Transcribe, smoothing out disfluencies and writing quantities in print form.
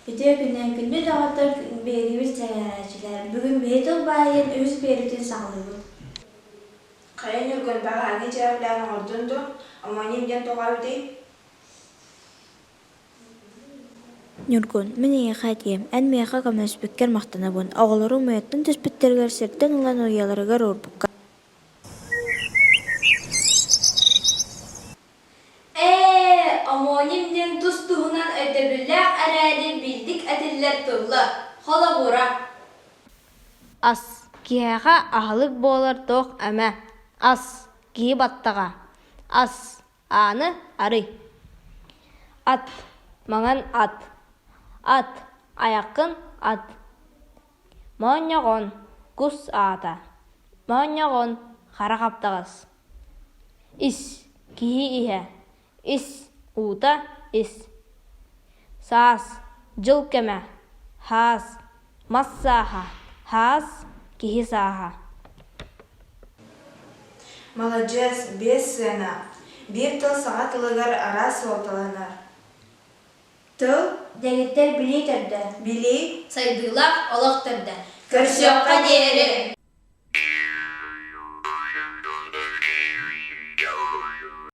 Үтүө күнүнэн күндү доҕоттор, биэриибит сэҥээрээччилэр! Бүгүн биһи тыл баайын үһүс биэриитин саҕалыыбыт. Хайа Ньургун баҕааҥҥы дьээбэлээн оҥордун дуо? Омоним диэн тоҕо эбитий? Ньургун, мин эйиэхэ этиэм, эн миэхэ көмөлөспүккэр махтанабын, оҕолорум уйаттан түспүттэригэр сиртэн ылан уйаларыгар уурбукка Ээ, омоним диэн тус-туһунан өйдөбүллээх эрээри биирдик этиллэр тыллар, холобура Ас киһиэхэ аһылык буолар туох эмэ, ас киһи баттаҕа, ас ааны арый Ат маҥан ат, ат айаххын ат Моонньоҕон кус аата, моонньоҕон хара хаптаҕас Ис киһи иһэ, ис уута ис Саас дьыл кэмэ, хаас мас сааһа, хаас киһи сааһа Маладьыас, биэс сыана. Биир тыл саха тылыгар араас суолталанар. Тыл Дэгиттэр билии төрдө билии Сайдыылаах олох төрдө. Көрсүөххэ Көрсүөххэ диэри!